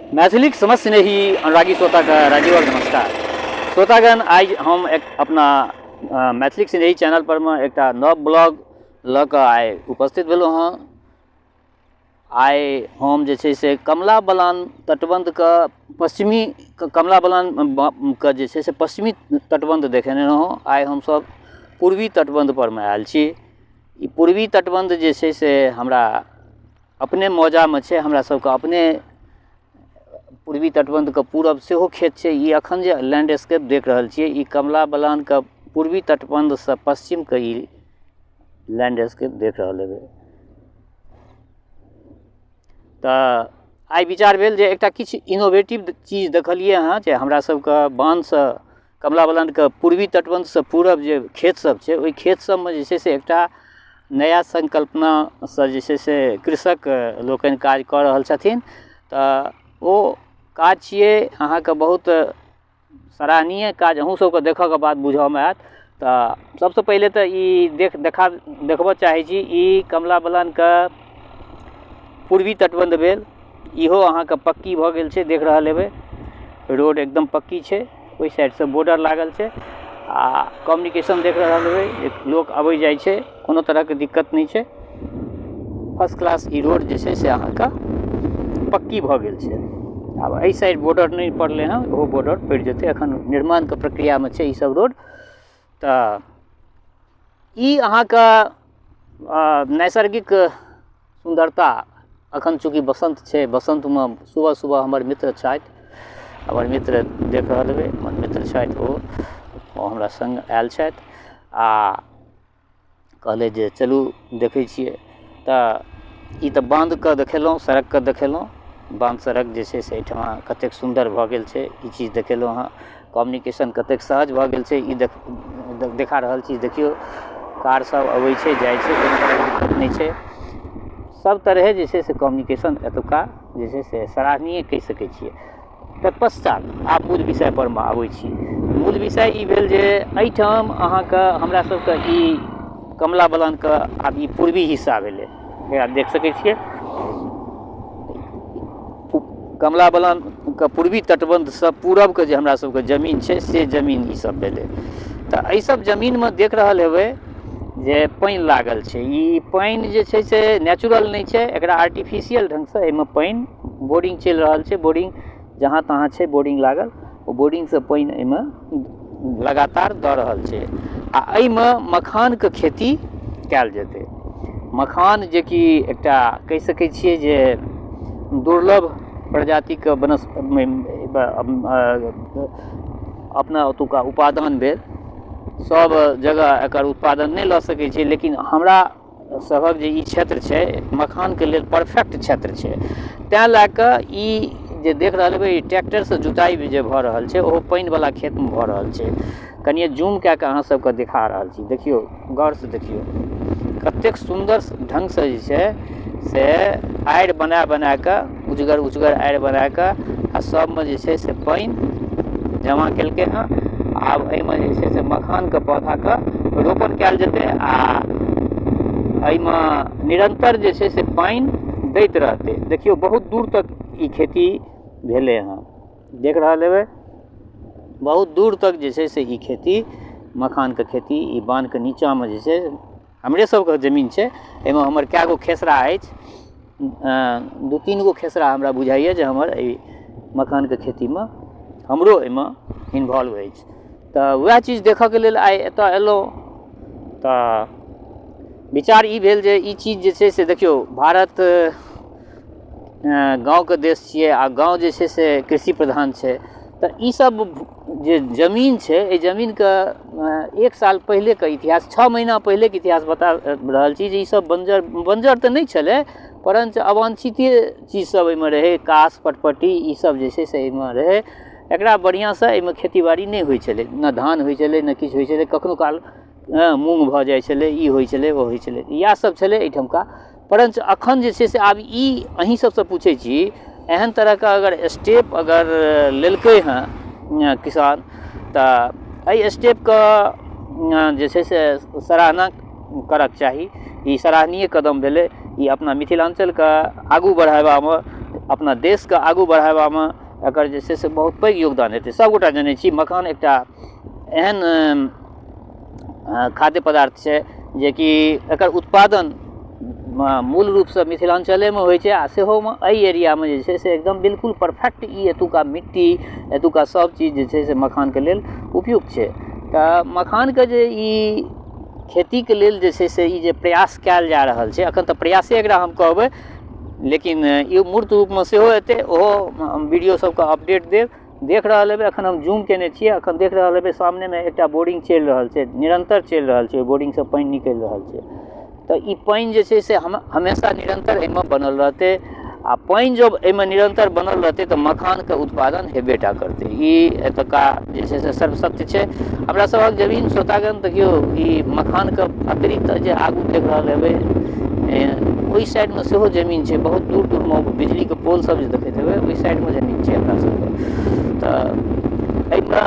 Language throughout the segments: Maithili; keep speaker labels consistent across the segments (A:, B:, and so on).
A: मैथिलीक समस्त स्नेही अनुरागी श्रोताके राजीवक नमस्कार। श्रोतागण, आइ हम एक अपना मैथिलीक स्नेही चैनल पर मे एकटा नव ब्लॉग लऽ कऽ आइ उपस्थित भेलहुँ हँ। आइ हम जे छै से कमला बलान तटबन्धके पश्चिमी कमला बलानके जे छै से पश्चिमी तटबन्ध देखेने रहौँ। आइ हमसब पूर्वी तटबन्ध परमे आयल छी। ई पूर्वी तटबन्ध जे छै से हमरा अपने मौजामे छै, हमरा सबके अपने पूर्वी तटबन्धके पूरब सेहो खेत छै। ई एखन जे लैंडस्केप देख रहल छियै, ई कमला बलानके पूर्वी तटबन्धसँ पश्चिमके ई लैंडस्केप देख रहल हेबै। तऽ आइ विचार भेल जे एकटा किछु इनोवेटिव चीज देखलियै हँ जे हमरा सबके बान्हसँ कमला बलानके पूर्वी तटबन्धसँ पूरब जे खेत सब छै, ओहि खेत सबमे जे छै से एकटा नया संकल्पनासँ जे छै से कृषक लोकनि काज कऽ रहल छथिन। तऽ ओ काज छियै अहाँके बहुत सराहनीय काज, अहूँ सबके देखऽके बाद बुझऽमे आयत। तऽ सबसँ पहिले तऽ ई देख देखा देखबऽ चाहै छी, ई कमला बलानके पूर्वी तटबन्ध भेल। इहो अहाँके पक्की भऽ गेल छै, देख रहल हेबै रोड एकदम पक्की छै, ओहि साइडसँ बॉर्डर लागल छै आ कम्युनिकेशन देख रहल हेबै जे लोक अबै जाइ छै, कोनो तरहके दिक्कत नहि छै। फर्स्ट क्लास ई रोड जे छै से अहाँके पक्की भऽ गेल छै। आब एहि साइड बॉर्डर नहि पड़लै हँ, ओहो बॉर्डर पड़ि जेतै, एखन निर्माणके प्रक्रियामे छै ई सब रोड। तऽ ई अहाँके नैसर्गिक सुन्दरता, अखन चूँकि बसन्त छै, बसन्तमे सुबह सुबह हमर मित्र छथि, हमर मित्र देख रहल हेबै, हमर मित्र छथि, ओ ओ हमरा सङ्ग आयल छथि आ कहलथि जे चलू देखै छियै। तऽ ई तऽ बान्धके देखेलहुँ, सड़कके देखेलहुँ, बान्ध सड़क जे छै से एहिठमा कतेक सुन्दर भऽ गेल छै ई चीज देखेलहुँ हँ। कम्युनिकेशन कतेक सहज भऽ गेल छै ई देख देखा रहल छी। देखियौ, कार सब अबै छै जाइ छै, कोनो तरहके दिक्कत नहि छै। सब तरहे जे छै से कम्युनिकेशन एतुका जे छै से सराहनीय कहि सकै छियै। तत्पश्चात आब मूल विषय पर मे आबै छी। मूल विषय ई भेल जे एहिठाम अहाँके हमरा सबके ई कमला बलानके आब ई पूर्वी हिस्सा भेलै, एकरा देख सकै छियै। कमला बलानके पूर्वी तटबन्धसँ पूरबके जे हमरा सबके जमीन छै से जमीन ई सब भेलै। तऽ एहि सब जमीनमे देख रहल हेबै जे पानि लागल छै। ई पानि जे छै से नेचुरल नहि छै, एकरा आर्टिफिशियल ढङ्गसँ एहिमे पानि बोरिंग चलि रहल छै। बोरिंग जहाँ तहाँ छै बोरिंग लागल, ओ बोरिंगसँ पानि एहिमे लगातार दऽ रहल छै आ एहिमे मखानके खेती कयल जेतै। मखान जेकि एकटा कहि सकै छियै जे दुर्लभ प्रजातिके बनस अपना ओतुका उपादान भेल। सब जगह एकर उत्पादन नहि लऽ सकै छै, लेकिन हमरा सभक जे ई क्षेत्र छै मखानके लेल परफेक्ट क्षेत्र छै। तैँ लए कऽ ई जे देख रहल हेबै ई ट्रैक्टरसँ जुताइ जे भऽ रहल छै ओहो पानिवला खेतमे भऽ रहल छै। कनिए जूम कए कऽ अहाँ सबके देखा रहल छी, देखियौ गौरसँ देखियौ कतेक सुन्दर ढङ्गसँ जे छै से आड़ि बना बना कऽ उचगर उचगर आड़ि बना कऽ आ सबमे जे छै से पानि जमा केलकै हँ। आब एहिमे जे छै से मखानके पौधाके रोपण कयल जेतै आ एहिमे निरन्तर जे छै से पानि दैत रहतै। देखियौ बहुत दूर तक ई खेती भेलै हँ, देख रहल हेबै बहुत दूर तक जे छै से ई खेती मखानके खेती ई बान्हके नीचाँमे जे छै हमरे सबके जमीन छै। एहिमे हमर कए गो खेसरा अछि, 2-3 गो खेसरा हमरा बुझाइए जे हमर एहि मखानके खेतीमे हमरो एहिमे इन्वॉल्व अछि। तऽ वएह चीज देखऽके लेल आइ एतऽ एलहुँ। तऽ विचार ई भेल जे ई चीज जे छै से देखियौ भारत गाँवके देश छियै आ गाँव जे छै से कृषि प्रधान छै। तऽ ई सब जे जमीन छै एहि जमीनके 1 साल पहिलेके इतिहास, 6 महीना पहिलेके इतिहास बता रहल छी जे ई सब बंजर तऽ नहि छलै, परञ्च अवांछिते चीज सब एहिमे रहै, कास पटपटी ई सब जे छै से एहिमे रहै। एकरा बढ़िआँसँ एहिमे खेतीबाड़ी नहि होइ छलै, ने धान होइ छलै ने किछु होइ छलै, कखनो काल मूँग भऽ जाइ छलै, ई होइ छलै ओ होइ छलै, इएह सब छलै एहिठमका। परञ्च अखन जे छै से आब ई अहीं सबसँ पूछै छी, एहन तरहके अगर स्टेप अगर लेलकै हँ किसान, तऽ एहि स्टेपके जे छै से सराहना करक चाही। ई सराहनीय कदम भेलै। ई अपना मिथिलाञ्चलके आगू बढ़ेबामे अपना देशके आगू बढ़ेबामे एकर जे छै से बहुत पैघ योगदान हेतै। सभगोटा जनै छी मखान एकटा एहन खाद्य पदार्थ छै जेकि एकर उत्पादन मूल रूपसँ मिथिलाञ्चलेमे होइ छै, आ सेहोमे एहि एरियामे जे छै से एकदम बिल्कुल परफेक्ट ई एतुका मिट्टी, एतुका सब चीज जे छै से मखानके लेल उपयुक्त छै। तऽ मखानके जे ई खेतीके लेल जे छै से ई जे प्रयास कयल जा रहल छै, एखन तऽ प्रयासे एकरा हम कहबै, लेकिन ई मूर्त रूपमे सेहो एतै, ओहो वीडियो सबके अपडेट देब। देख रहल हेबै, एखन हम जूम केने छियै, एखन देख रहल हेबै सामनेमे एकटा बोरिंग चलि रहल छै, निरन्तर चलि रहल छै, ओहि बोरिंगसँ पानि निकलि रहल छै। तऽ ई पानि जे छै से हम हमेशा निरन्तर एहिमे बनल रहतै, आ पानि जब एहिमे निरन्तर बनल रहतै तऽ मखानके उत्पादन हेबेटा करतै। ई एतुका जे छै से सर्वसत्य छै। हमरा सभक जमीन श्रोतागण देखियौ, ई मखानके अतिरिक्त जे आगू देख रहल हेबै ओहि साइडमे सेहो जमीन छै, बहुत दूर दूरमे बिजलीके पोल सब जे देखैत हेबै ओहि साइडमे जमीन छै हमरा सबके। तऽ एहिमे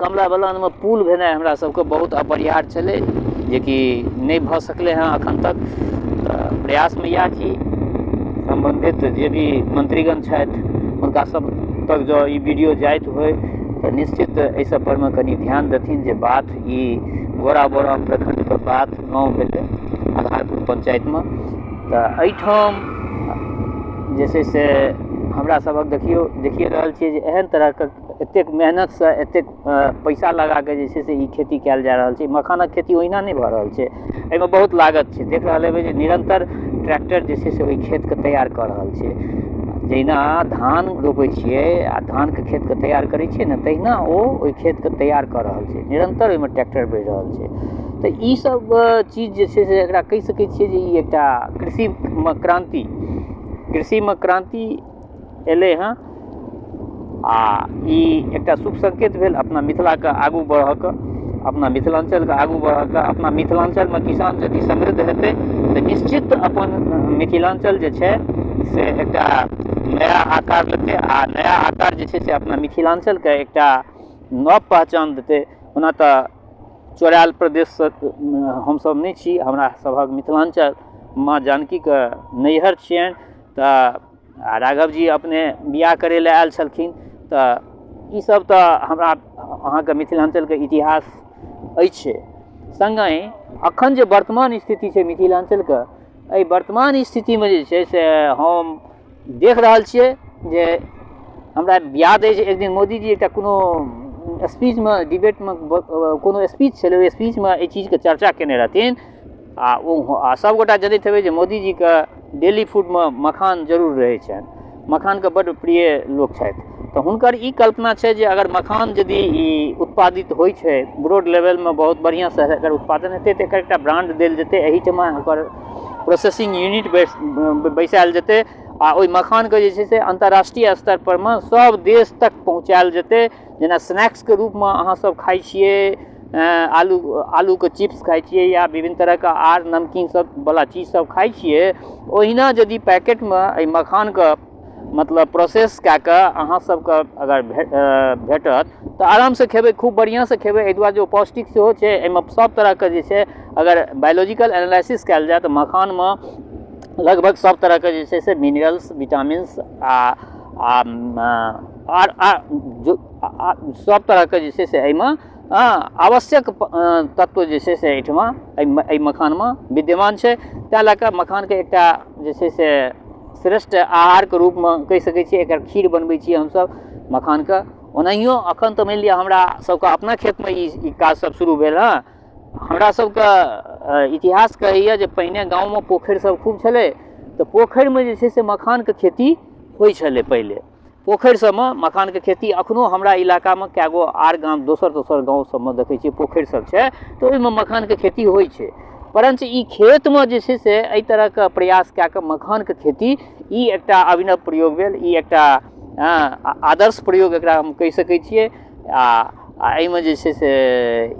A: कमला बलानमे पुल भेनाइ हमरा सबके बहुत अपरिहार्य छलै, जेकि नहि भऽ सकलै हँ एखन तक। तऽ प्रयासमे इएह छी, सम्बन्धित जे भी मन्त्रीगण छथि हुनका सब तक जँ ई वीडियो जाइत होइ तऽ निश्चित एहि सब परमे कनि ध्यान देथिन जे बात ई गोरा बोराम प्रखण्डके बात गाँव भेलै आधारपुर पञ्चायतमे। तऽ एहिठाम जे छै से हमरा सभक देखियौ देखिए रहल छियै जे एहन तरहके एतेक मेहनतसँ एतेक पैसा लगाकऽ जे छै से ई खेती कयल जा रहल छै। मखानक खेती ओहिना नहि भऽ रहल छै, एहिमे बहुत लागत छै। देख रहल हेबै जे निरन्तर ट्रैक्टर जे छै से ओहि खेतके तैयार कऽ रहल छै। जहिना धान रोपै छियै आ धानके खेतके तैयार करै छियै ने, तहिना ओ ओहि खेतके तैयार कऽ रहल छै, निरन्तर ओहिमे ट्रैक्टर बढ़ि रहल छै। तऽ ई सब चीज जे छै से एकरा कहि सकै छियै जे ई एकटा कृषिमे क्रान्ति, कृषिमे क्रान्ति एलै हँ, आ ई एकटा शुभ संकेत भेल अपना मिथिलाके आगू बढ़ऽके, अपना मिथिलाञ्चलके आगू बढ़ऽके। अपना मिथिलाञ्चलमे किसान यदि समृद्ध हेतै तऽ निश्चित अपन मिथिलाञ्चल जे छै से एकटा नया आकार लेतै, आ नया आकार जे छै से अपना मिथिलाञ्चलके एकटा नव पहचान देतै। ओना तऽ चोरायल प्रदेशसँ हमसभ नहि छी, हमरा सभक मिथिलाञ्चल माँ जानकीके नैहर छियनि। तऽ आ राघव जी अपने बियाह करै लए आयल छलखिन, तऽ ईसब तऽ हमरा अहाँके मिथिलाञ्चलके इतिहास अछि। सङ्गहि अखन जे वर्तमान स्थिति छै मिथिलाञ्चलके, एहि वर्तमान स्थितिमे जे छै से हम देख रहल छियै जे हमरा याद अछि एक दिन मोदीजी एकटा कोनो स्पीचमे, डिबेटमे कोनो स्पीच छलै, ओहि स्पीचमे एहि चीजके चर्चा केने रहथिन। आ ओ आ सभगोटा जनैत हेबै जे मोदीजीके डेली फूडमे मखान जरूर रहै छनि, मखानके बड्ड प्रिय लोक छथि। तऽ हुनकर ई कल्पना छै जे अगर मखान यदि ई उत्पादित होइ छै ब्रॉड लेवलमे, बहुत बढ़िआँसँ एकर उत्पादन हेतै, तऽ एकर एकटा ब्राण्ड देल जेतै, एहिठमा ओकर प्रोसेसिंग यूनिट बैसायल जेतै, आ ओहि मखानके जे छै से अन्तर्राष्ट्रीय स्तर परमे सब देश तक पहुँचायल जेतै। जेना स्नैक्सके रूपमे अहाँ सब खाइ छियै, आलूके चिप्स खाइ छियै या विभिन्न तरहके आर नमकीन सब बला चीज सब खाइ छियै, ओहिना यदि पैकेटमे एहि मखानके मतलब प्रोसेस कए कऽ अहाँ सबके अगर भेटत तऽ आरामसँ खेबै, खूब बढ़िआँसँ खेबै। एहि दुआरे जे ओ पौष्टिक सेहो छै, एहिमे सब तरहके जे छै अगर बायोलॉजिकल एनालिसिस कयल जाय तऽ मखानमे लगभग सब तरहके जे छै से मिनरल्स, विटामिन्स आ आर जो सब तरहके जे छै से एहिमे आवश्यक तत्व जे छै से एहिठमा एहि मखानमे विद्यमान छै। ताहि लए कऽ मखानके एकटा जे छै से श्रेष्ठ आहारके रूपमे कहि सकै छियै। एकर खीर बनबै छियै हमसब मखानके। ओनाहियो अखन तऽ मानि लिअ हमरा सबके अपना खेतमे ई काज सब शुरू भेल हँ। हमरा सबके इतिहास कहैया जे पहिने गाँवमे पोखरि सब खूब छलै, तऽ पोखरिमे जे छै से मखानके खेती होइ छलै। पहिले पोखरि सबमे मखानके खेती अखनो हमरा इलाकामे कए गो आर गाम, दोसर दोसर गाँव सबमे देखै छियै पोखरि सब छै, तऽ ओहिमे मखानके खेती होइ छै। परञ्च ई खेतमे जे छै से एहि तरहके प्रयास कए कऽ मखानके खेती, ई एकटा अभिनव प्रयोग भेल, ई एकटा आदर्श प्रयोग एकरा हम कहि सकै छियै। आ एहिमे जे छै से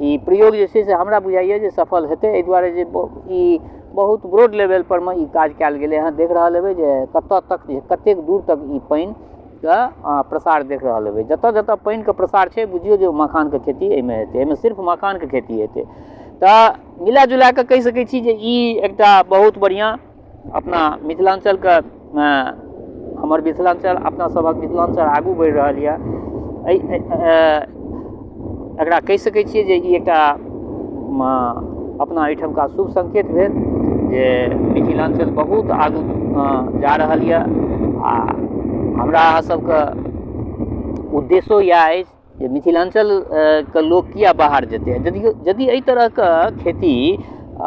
A: ई प्रयोग जे छै से हमरा बुझाइए जे सफल हेतै, एहि दुआरे जे ई बहुत ब्रॉड लेवल पर मे ई काज कयल गेलै हँ। देख रहल हेबै जे कतऽ तक, कतेक दूर तक ई पानिके प्रसार देख रहल हेबै। जतऽ जतऽ पानिके प्रसार छै बुझियौ जे मखानके खेती एहिमे हेतै, एहिमे सिर्फ मखानके खेती हेतै। तऽ मिला जुला कऽ कहि सकै छी जे ई एकटा बहुत बढ़िआँ अपना मिथिलाञ्चलके हमर मिथिलाञ्चल, अपना सभक मिथिलाञ्चल आगू बढ़ि रहल यऽ। एहि एकरा कहि सकै छियै जे ई एकटा अपना एहिठामका शुभ सङ्केत भेल जे मिथिलाञ्चल बहुत आगू जा रहल यऽ। आ हमरा अहाँ सबके उद्देश्यो इएह अछि जे मिथिलाञ्चलके लोक किए बाहर जेतै। यदि यदि एहि तरहके खेती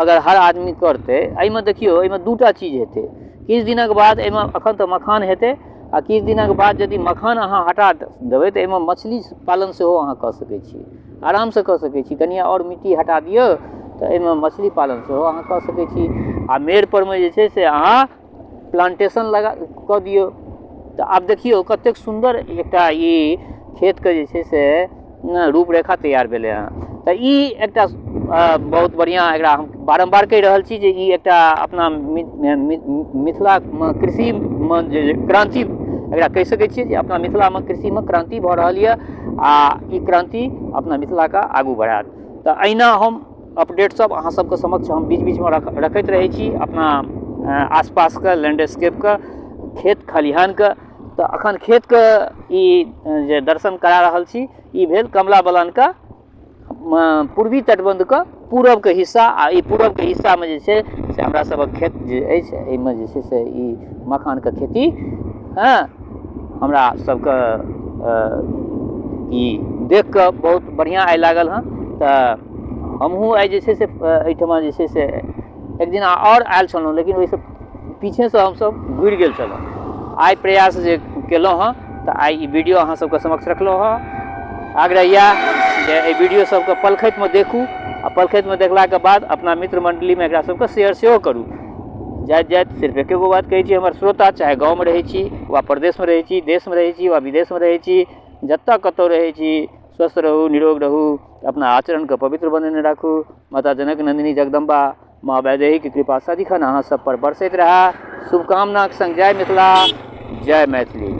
A: अगर हर आदमी करतै, एहिमे देखियौ, एहिमे दूटा चीज हेतै। किछु दिनक बाद एहिमे एखन तऽ मखान हेतै, आ किछु दिनक बाद यदि मखान अहाँ हटा देबै तऽ एहिमे मछली पालन सेहो अहाँ कऽ सकै छी, आरामसँ कऽ सकै छी। कनि आओर मिट्टी हटा दियौ तऽ एहिमे मछली पालन सेहो अहाँ कऽ सकै छी। आ मेड़ परमे जे छै से अहाँ प्लान्टेशन लगा कऽ दियौ तऽ आब देखियौ कतेक सुन्दर एकटा ई खेतके जे छै से रूपरेखा तैयार भेलै हँ। तऽ ई एकटा बहुत बढ़िआँ, एकरा हम बारम्बार कहि रहल छी जे ई एकटा अपना मिथिलामे कृषिमे जे क्रान्ति, एकरा कहि सकै छियै जे अपना मिथिलामे कृषिमे क्रान्ति भऽ रहल यऽ, आ ई क्रान्ति अपना मिथिलाके आगू बढ़ायत। तऽ एहिना हम अपडेट सब अहाँ सबके समक्ष हम बीच बीचमे रखैत रहै छी अपना आसपासके लैंडस्केपके, खेत खलिहानके। तऽ अखन खेतके ई जे दर्शन करा रहल छी, ई भेल कमला बलानके पूर्वी तटबन्धके पूरबके हिस्सा, आ ई पूरबके हिस्सामे जे छै से हमरा सभक खेत जे अछि, एहिमे जे छै से ई मखानके खेती। हँ, हमरा सबके ई देख कऽ बहुत बढ़िआँ आइ लागल हँ। तऽ हमहूँ आइ जे छै से एहिठमा जे छै से एक दिन आओर आयल छलहुँ, लेकिन ओहिसँ पीछेसँ हमसभ घुरि गेल छलहुँ। आइ प्रयास जे केलहुँ हँ तऽ आइ ई वीडियो अहाँ सबके समक्ष रखलहुँ हँ। आग्रह इएह जे एहि वीडियो सबके पलखतिमे देखू, आ पलखतिमे देखलाके बाद अपना मित्र मण्डलीमे एकरा सबके शेयर सेहो करू। जाइत जाइत सिर्फ एके गो बात कहै छी, हमर श्रोता चाहे गाँवमे रहै छी वा परदेशमे रहै छी, देशमे रहै छी वा विदेशमे रहै छी, जतऽ कतहु रहै छी, स्वस्थ रहू, निरोग रहू, अपना आचरणके पवित्र बनेने राखू। माता जनक नन्दिनी जगदम्बा माँ वैदेहीके कृपा सदिखन अहाँ सब पर बरसैत रहए, शुभकामनाके सङ्ग। जय मिथिला, जय मैथिली।